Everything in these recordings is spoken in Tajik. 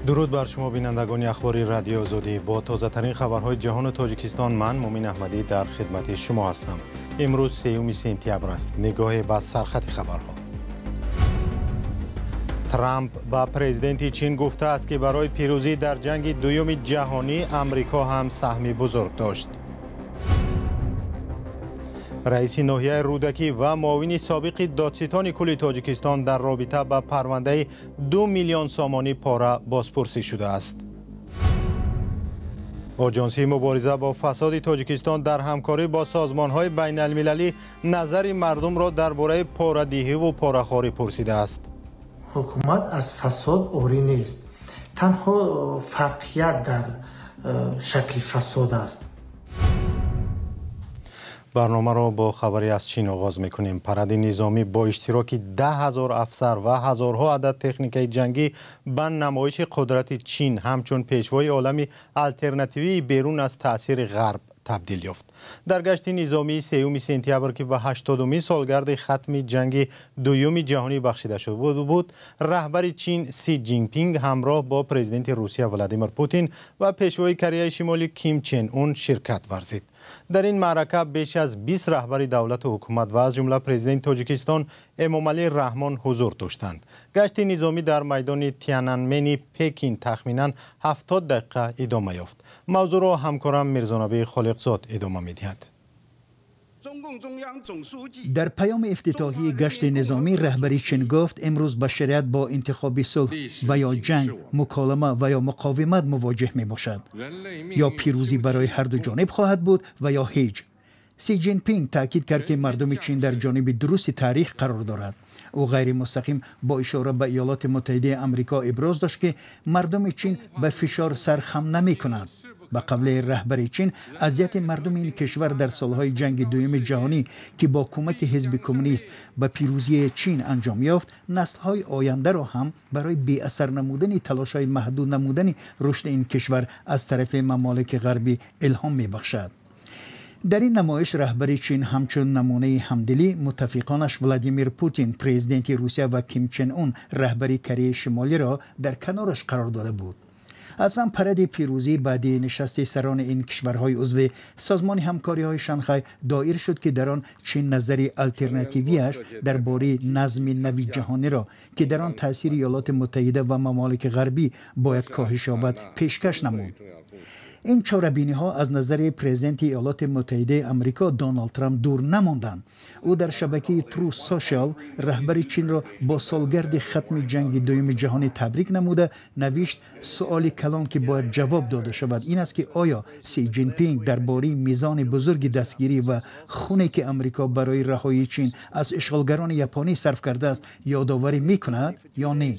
Дуруд бар шумо, бинандагони Ахбори Радиои Озодӣ. Бо тозатарин хабарҳои ҷаҳону Тоҷикистон ман Мумин Аҳмадӣ дар хидмати шумо ҳастам. Имрӯз 3 сентябр аст. Нигоҳе ба сархати хабарҳо. Трамп ба президенти Чин гуфтааст, ки барои пирӯзӣ дар ҷанги дуюми ҷаҳонӣ Амрико ҳам саҳми бузург дошт. Раиси ноҳияи Рӯдакӣ ва муовини собиқи додситони кулли Тоҷикистон дар робита ба парвандаи 2 миллион сомонӣ пора бозпурсӣ шудааст. Оҷонсии мубориза бо фасоди Тоҷикистон дар ҳамкорӣ бо созмонҳои байналмилалӣ назари мардумро дар бораи порадиҳиву порахорӣ пурсидааст. Ҳукумат аз фасод орӣ нест, танҳо фарқият дар шакли фасод аст. Барномаро бо хабаре аз Чин оғоз мекунем. Паради низомӣ бо иштироки 10 000 афсар ва ҳазорҳо адад техникаи ҷангӣ ба намоиши қудрати Чин ҳамчун пешвои олами алтернативии берун аз таъсири Ғарб табдил ёфт. Дар гашти низомии 3 сентябр, ки ба 80-умин солгарди хатми ҷанги дуюми ҷаҳонӣ бахшида шуда буд, раҳбари Чин Си Ҷинпинг ҳамроҳ бо президенти Русия Владимир Путин ва пешвои Кореяи Шимолӣ Ким Чен Ун ширкат варзид. Дар ин маърака беш аз 20 раҳбари давлату ҳукумат ва аз ҷумла президенти Тоҷикистон Эмомалӣ Раҳмон ҳузур доштанд. Гашти низомӣ дар майдони Тиананмени Пекин тахминан 70 дақиқа идома ёфт. Мавзӯъро ҳамкорам Мирзонабии Холиқзод идома медиҳад. Дар паёми ифтитоҳии гашти низомӣ раҳбари Чин гуфт, имрӯз башарият бо интихоби сулҳ ва ё ҷанг, муколама ва ё муқовимат мувоҷеҳ мебошад. Ё пирӯзӣ барои ҳарду ҷониб хоҳад буд ва ё ҳеҷ. Си Ҷинпинг таъкид кард, ки мардуми Чин дар ҷониби дурусти таърих қарор дорад. Ӯ ғайримустақим бо ишора ба Иёлоти Муттаҳидаи Амрико иброз дошт, ки мардуми Чин ба фишор сархам намекунад. Ба қавли раҳбари Чин, азияти мардуми ин кишвар дар солҳои ҷанги дуюми ҷаҳонӣ, ки бо кӯмаки ҳизби коммунист ба пирӯзии Чин анҷом ёфт, наслҳои ояндаро ҳам барои беасар намудани талошҳои маҳдуд намудани рушди ин кишвар аз тарафи мамолики ғарбӣ илҳом мебахшад. Дар ин намоиш раҳбари Чин ҳамчун намунаи ҳамдилӣ муттафиқонаш Владимир Путин, президенти Русия, ва Ким Чен Ун, раҳбари Кореяи Шимолиро дар канораш қарор дода буд. Аслан паради пирӯзӣ баъди нишасти сарони ин кишварҳои узви Созмони ҳамкориҳои Шанхай доир шуд, ки дар он Чин назари алтернативиаш дар бораи назми нави ҷаҳониро, ки дар он таъсири Иёлоти Муттаҳида ва мамолики ғарбӣ бояд коҳиш ёбад, пешкаш намуд. Ин чорабиниҳо аз назари президенти Иёлоти Муттаҳидаи Амрико Доналд Трамп дур намонданд. Ӯ дар шабакаи Truth Social раҳбари Чинро бо солгарди хатми ҷанги дуюми ҷаҳонӣ табрик намуда навишт: «Суоли калон, ки бояд ҷавоб дода шавад, ин аст, ки оё Си Ҷинпинг дар бораи мизони бузурги дастгирӣ ва хуне, ки Амрико барои раҳоии Чин аз ишғолгарони японӣ сарф кардааст, ёдоварӣ мекунад ё не?»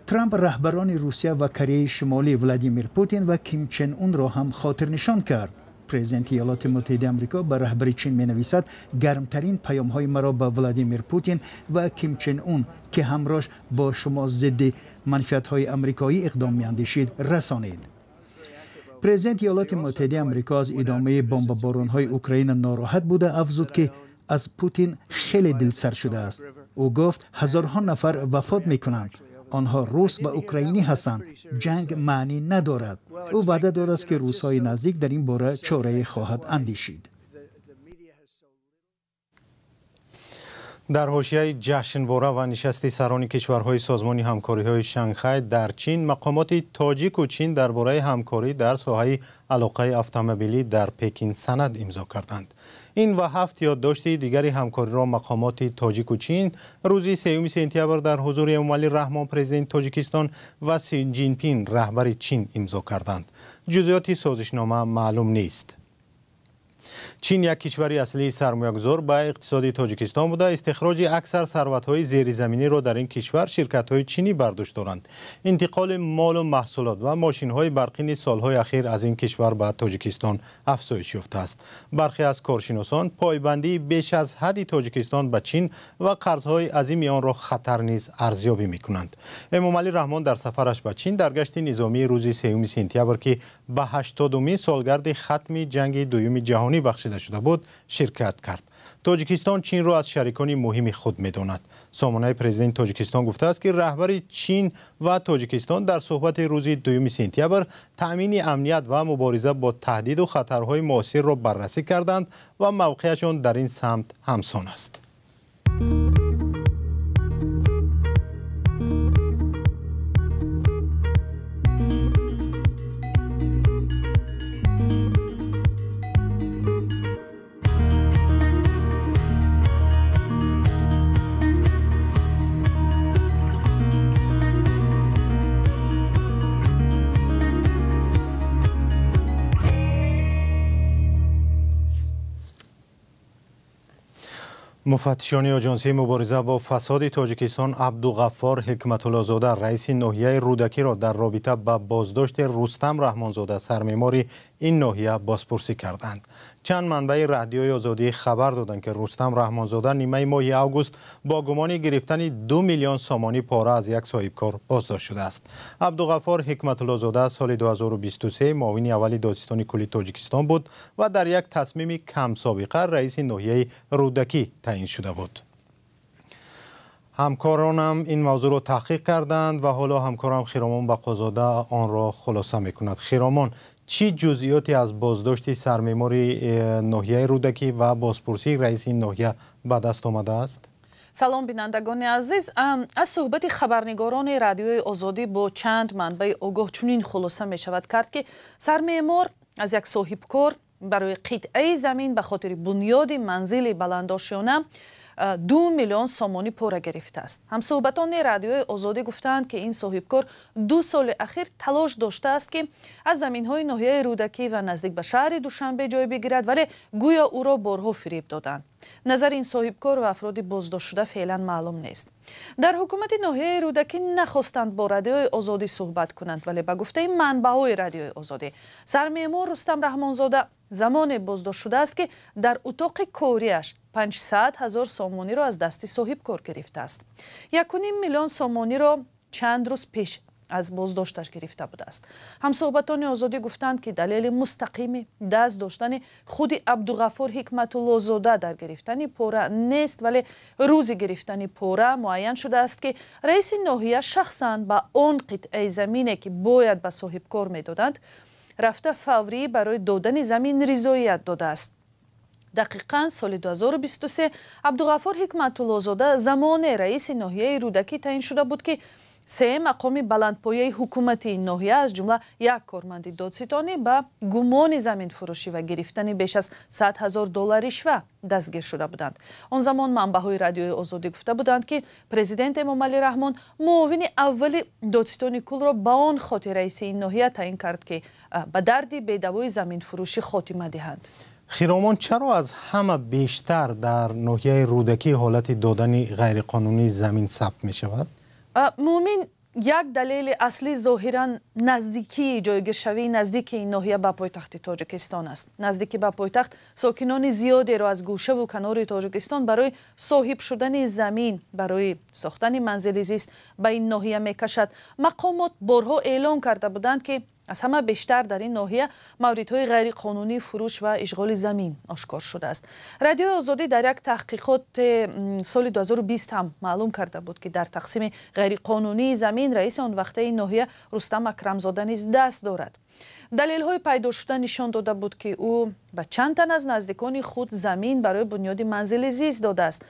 Трамп раҳбарони Русия ва Кореяи Шимолӣ, Владимир Путин ва Ким Чен Унро ҳам хотирнишон кард. Президенти Иёлоти Муттаҳидаи Амрико ба раҳбари Чин менависад: «Гармтарин паёмҳои маро ба Владимир Путин ва Ким Чен Ун, ки ҳамроҳ бо шумо зидди манфиатҳои амрикоӣ иқдом меандешид, расонед». Президенти Иёлоти Муттаҳидаи Амрико аз идомаи бомбаборонҳои Украина нороҳат буда, афзуд, ки аз Путин хеле дилсар шудааст. Ӯ гуфт: «Ҳазорҳо нафар вафот мекунанд, онҳо рус ва украинӣ ҳастанд. Ҷанг маънӣ надорад». Ӯ ваъда додааст, ки рӯзҳои наздик дар ин бора чорае хоҳад андешид. Дар ҳошияи ҷашнвора ва нишасти сарони кишварҳои Созмони ҳамкориҳои Шанхай дар Чин, мақомоти тоҷику чин дар бораи ҳамкорӣ дар соҳаи алоқаи автомобилӣ дар Пекин санад имзо карданд. Ин ва ҳафт ёддошти дигари ҳамкориро мақомоти тоҷику чин рӯзи 3 сентябр дар ҳузури Эмомалӣ Раҳмон, президенти Тоҷикистон, ва Си Ҷинпин, раҳбари Чин, имзо карданд. Ҷузъиёти созишнома маълум нест. Чин як кишвари аслии сармоягузор ба иқтисоди Тоҷикистон буда, истихроҷи аксар сарватҳои зеризаминиро дар ин кишвар ширкатҳои чинӣ бар дӯш доранд. Интиқоли молу маҳсулот ва мошинҳои барқӣ низ солҳои ахир аз ин кишвар ба Тоҷикистон афзоиш ёфтааст. Бархе аз коршиносон пойбандии беш аз ҳадди Тоҷикистон ба Чин ва қарзҳои азими онро хатар низ арзёбӣ мекунанд. Эмомалӣ Раҳмон дар сафараш ба Чин дар гашти низомии рӯзи 3 сентябр, ки ба 80-умин солгарди хатми ҷанги дуюми ҷаҳонӣ бахшида шуда буд, ширкат кард. Тоҷикистон Чинро аз шарикони муҳими худ медонад. Сомонаи президенти Тоҷикистон гуфтааст, ки раҳбари Чин ва Тоҷикистон дар суҳбати рӯзи 2 сентябр таъмини амният ва мубориза бо таҳдиду хатарҳои муосирро баррасӣ карданд ва мавқеашон дар ин самт ҳамсон аст. Муфаттишони Оҷонсии мубориза бо фасоди Тоҷикистон Абдуғаффор Ҳикматуллозода, раиси ноҳияи Рӯдакиро дар робита ба боздошти Рустам Раҳмонзода, сармеъмори ин ноҳия, бозпурсӣ карданд. Чанд манбаи Радиои Озодӣ хабар доданд, ки Рустам Раҳмонзода нимаи моҳи август бо гумони гирифтани 2 миллион сомонӣ пора аз як соҳибкор боздошт шудааст. Абдуғаффор Ҳикматуллозода соли 2023 муовини аввали додситони кулли Тоҷикистон буд ва дар як тасмими камсобиқа раиси ноҳияи Рӯдакӣ таъин шуда буд. Ҳамкоронам ин мавзӯъро таҳқиқ карданд ва ҳоло ҳамкорам Хиромон Бақозода онро хулоса мекунад. Хиромон, чӣ ҷузъиёте аз боздошти сармеъмори ноҳияи Рӯдакӣ ва бозпурсии раиси ин ноҳия ба даст омадааст? Салом, бинандагони азиз. Аз суҳбати хабарнигорони Радиои Озодӣ бо чанд манбаи огоҳ чунин хулоса мешавад кард, ки сармеъмор аз як соҳибкор барои қитъаи замин ба хотири бунёди манзили баландошёна 2 миллион сомонӣ пора гирифтааст. Ҳамсуҳбатони Радиои Озодӣ гуфтаанд, ки ин соҳибкор 2 соли ахир талош доштааст, ки аз заминҳои ноҳияи Рӯдакӣ ва наздик ба шаҳри Душанбе ҷой бигирад, вале гӯё ӯро борҳо фиреб доданд. Назари ин соҳибкор ва афроди боздоштшуда феълан маълум нест. Дар ҳукумати ноҳияи Рӯдакӣ нахостанд бо Радиои Озодӣ суҳбат кунанд, вале ба гуфтаи манбаъҳои Радиои Озодӣ сармеъмор Рустам Раҳмонзода замоне боздошт шудааст, ки дар утоқи кориаш 500 ҳазор сомониро аз дасти соҳибкор гирифтааст. 1,5 миллион сомониро чанд рӯз пеш аз боздошташ гирифта будааст. Ҳамсуҳбатони Озодӣ гуфтанд, ки далели мустақими даст доштани худи Абдуғаффор Ҳикматуллозода дар гирифтани пора нест, вале рӯзи гирифтани пора муайян шудааст, ки раиси ноҳия шахсан ба он қитъаи замине, ки бояд ба соҳибкор медоданд, рафта фаврӣ барои додани замин ризоият додааст. Дақиқан соли 2023 Абдуғаффор Ҳикматуллозода замоне раиси ноҳияи Рӯдакӣ таъин шуда буд, ки 3 мақоми баландпояи ҳукумати ин ноҳия, аз ҷумла як корманди додситонӣ, ба гумони заминфурӯшӣ ва гирифтани беш аз 100 ҳазор доллар ришва дастгир шуда буданд. Он замон манбаъҳои Радиои Озодӣ гуфта буданд, ки президент Эмомалӣ Раҳмон муовини аввали додситони куллро ба он хотир раиси ин ноҳия таъин кард, ки ба дарди бедавои заминфурӯшӣ хотима диҳанд. Хиромон, чаро аз ҳама бештар дар ноҳияи Рӯдакӣ ҳолати додани ғайриқонунии замин сабт мешавад? Муъмин, як далели аслӣ зоҳиран наздикии ҷойгиршавии наздики ин ноҳия ба пойтахти Тоҷикистон аст. Наздикӣ ба пойтахт сокинони зиёдеро аз гӯшаву канори Тоҷикистон барои соҳиб шудани замин, барои сохтани манзили зист ба ин ноҳия мекашад. Мақомот борҳо эълон карда буданд, ки аз ҳама бештар дар ин ноҳия мавридҳои ғайриқонунии фурӯш ва ишғоли замин ошкор шудааст. Радиои Озодӣ дар як таҳқиқот соли 2020 ҳам маълум карда буд, ки дар тақсими ғайриқонунии замин раиси он вақтаи ин ноҳия Рустам Акрамзода низ даст дорад. Далелҳои пайдо шуда нишон дода буд, ки ӯ ба чанд тан аз наздикони худ замин барои бунёди манзили зист додааст.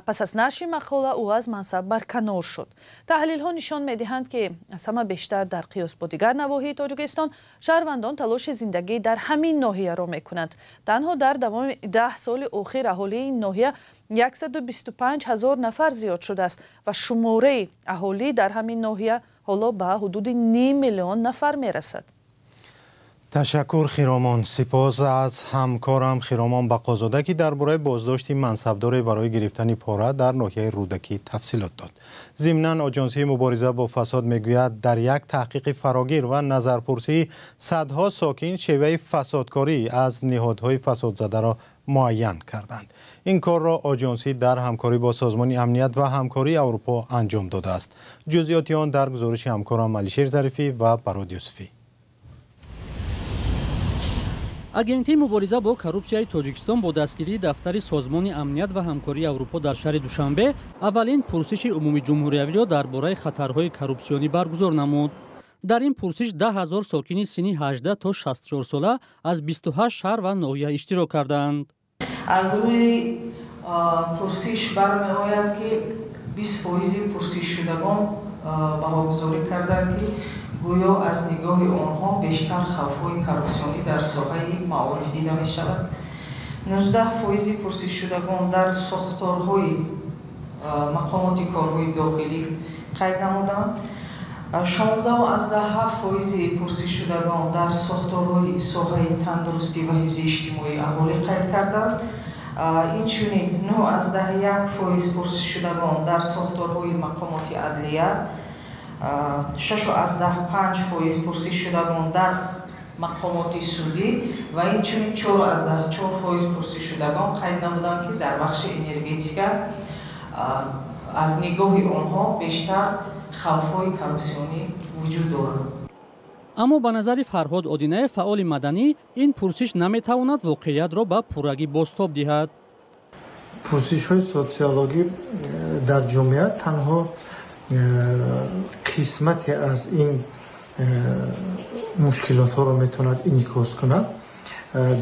Пас аз нашри мақола ӯ аз мансаб барканор шуд. Таҳлилҳо нишон медиҳанд, ки аз ҳама бештар дар қиёс бо дигар навоҳии Тоҷикистон шаҳрвандон талоши зиндагӣ дар ҳамин ноҳияро мекунанд. Танҳо дар давоми 10 соли охир аҳолии ин ноҳия 125 ҳазор нафар зиёд шудааст ва шумораи аҳолӣ дар ҳамин ноҳия ҳоло ба ҳудуди 0,5 миллион нафар мерасад. Ташаккур, Хиромон. Сипос аз ҳамкорам Хиромон Бақозода, ки дар бораи боздошти мансабдоре барои гирифтани пора дар ноҳияи Рӯдакӣ тафсилот дод. Зимнан Оҷонсии мубориза бо фасод мегӯяд, дар як таҳқиқи фарогир ва назарпурсии садҳо сокин шеваи фасодкорӣ аз ниҳодҳои фасодзадаро муайян карданд. Ин корро Оҷонсӣ дар ҳамкорӣ бо Созмони амният ва ҳамкории Аврупо анҷом додааст. Ҷузъиёти он дар гузориши ҳамкорам Алишер Зарифӣ ва Барод Юсуфӣ. Агентии мубориза бо коррупсияи Тоҷикистон бо дастгирии дафтари Созмони амният ва ҳамкории Аврупо дар шаҳри Душанбе аввалин пурсиши умумиҷумҳуриявиро дар бораи хатарҳои коррупсионӣ баргузор намуд. Дар ин пурсиш 10 000 сокини синни 18 то 64 сола аз 28 шаҳр ва ноҳия иштирок кардаанд. Аз рӯи пурсиш бармеояд, ки 20 фоизи пурсишшудагон баҳогузорӣ карданд, ки гӯё аз нигоҳи онҳо бештар хавфҳои коррупсионӣ дар соҳаи маориф дида мешавад. 19 фоизи пурсишшудагон дар сохторҳои мақомоти корҳои дохилӣ қайд намуданд. 16,7 фоизи пурсишшудагон дар сохторҳои соҳаи тандурустӣ ва ҳифзи иҷтимоии аҳолӣ қайд карданд. Инчунин 9,1 фоиз пурсишшудагон дар сохторҳои мақомоти адлия, 6,5 фоиз пурсишшудагон дар мақомоти судӣ ва инчунин 4,4 фоиз пурсишшудагон қайд намуданд, ки дар бахши энергетика аз нигоҳи онҳо бештар хавфҳои коррупсионӣ вуҷуд доранд. Аммо ба назари Фарҳод Одинаев, фаъоли маданӣ, ин пурсиш наметавонад воқеиятро ба пуррагӣ бозтоб диҳад. Пурсишҳои социологӣ дар ҷомеа танҳо қисмате аз ин мушкилотҳоро метавонад инъикос кунад.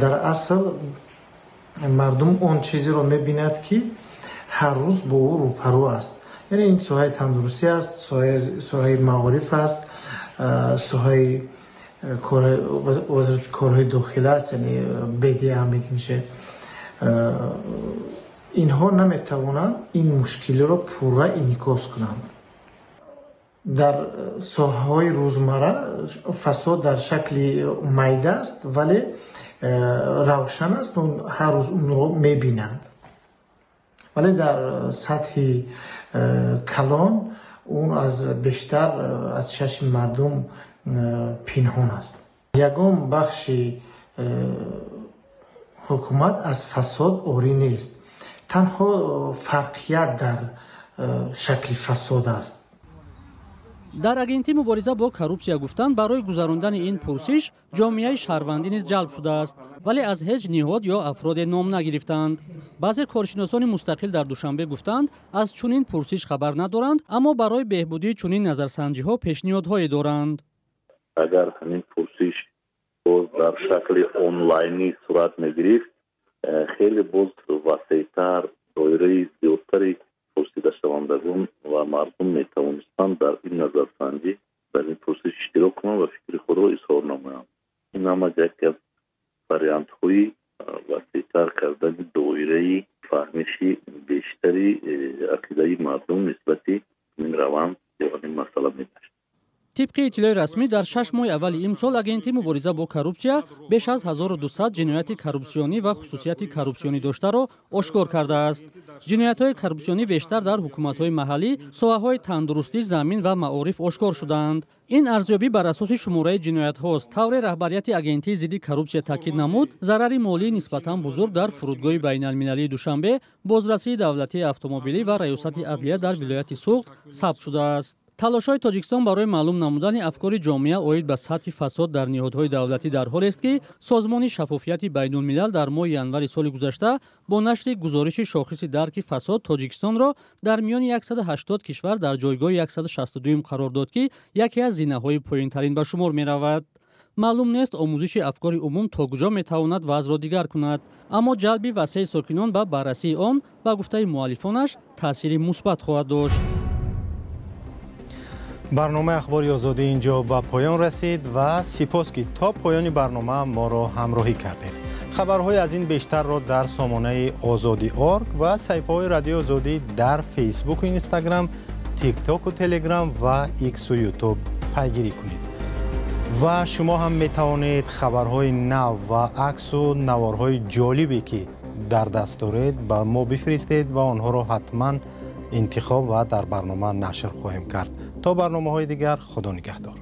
Дар асл мардум он чизеро мебинад, ки ҳар рӯз бо ӯ рӯпарӯ аст, яъне ин соҳаи тандурустӣ аст, соҳаи маориф аст, соҳаи вазорати корҳои дохила аст, яъне БДА мегӯем. Инҳо наметавонанд ин мушкилиро пурра инъикос кунанд. Дар соҳаҳои рӯзмарра фасод дар шакли майда аст, вале равшан аст, ҳар рӯз онро мебинанд, вале дар сатҳи калон он аз бештар аз чашми мардум пинҳон аст. Ягон бахши ҳукумат аз фасод орӣ нест, танҳо фарқият дар шакли фасод аст. Дар Агентии мубориза бо коррупсия гуфтанд, барои гузарондани ин пурсиш ҷомеаи шаҳрвандӣ низ ҷалб шудааст, вале аз ҳеҷ ниҳод ё афроде ном нагирифтанд. Баъзе коршиносони мустақил дар Душанбе гуфтанд, аз чунин пурсиш хабар надоранд, аммо барои беҳбудии чунин назарсанҷиҳо пешниҳодҳое доранд. Агар ҳамин пурсиш боз дар шакли онлайнӣ сурат мегирифт, хеле боз васеътар, доираи зиёдтари пурсидашавандагон ва мардум метавонистанд дар ин назарсанҷӣ, дар ин пурсиш иштирок кунанд ва фикри худро изҳор намоянд. Ин ҳама яке аз вариантҳои васеътар кардани доираи фаҳмиши бештари ақидаи мардум нисбати ин раванд ё ин масъала мегашт. Тибқи иттилои расмӣ, дар 6 моҳи аввали имсол Агентии мубориза бо коррупсия беш аз 1200 ҷинояти коррупсионӣ ва хусусияти коррупсионӣ доштаро ошкор кардааст. Ҷиноятҳои коррупсионӣ бештар дар ҳукуматҳои маҳаллӣ, соҳаҳои тандурустӣ, замин ва маориф ошкор шудаанд. Ин арзёбӣ бар асоси шумораи ҷиноятҳост. Тавре раҳбарияти Агентии зидди коррупсия таъкид намуд, зарари молии нисбатан бузург дар фурудгоҳи байналмилалии Душанбе, Бозрасии давлатии автомобилӣ ва Раёсати адлия дар вилояти Суғд сабт шудааст. Талошҳои Тоҷикистон барои маълум намудани афкори ҷомеа оид ба сатҳи фасод дар ниҳодҳои давлатӣ дар ҳолест, ки Созмони шаффофияти байнулмилал дар моҳи январи соли гузашта бо нашри гузориши шохиси дарки фасод Тоҷикистонро дар миёни 180 кишвар дар ҷойгоҳи 162 қарор дод, ки яке аз зинаҳои поёнтарин ба шумор меравад. Маълум нест, омӯзиши афкори умум то куҷо метавонад вазъро дигар кунад, аммо ҷалби васеи сокинон ба баррасии он, ба гуфтаи муаллифонаш, таъсири мусбат хоҳад дошт. Барномаи Ахбори Озодӣ инҷо ба поён расид ва сипос, ки то поёни барнома моро ҳамроҳӣ кардед. Хабарҳои аз ин бештарро дар сомонаи Озодӣ орг ва саҳифаҳои Радиои Озодӣ дар Фейсбуку Инстаграм, Тиктоку Телеграм ва Иксу Ютуб пайгирӣ кунед. Ва шумо ҳам метавонед хабарҳои нав ва аксу наворҳои ҷолибе, ки дар даст доред, ба мо бифиристед ва онҳоро ҳатман интихоб ва дар барнома нашр хоҳем кард. То барномаҳои дигар, Худо нигаҳдор.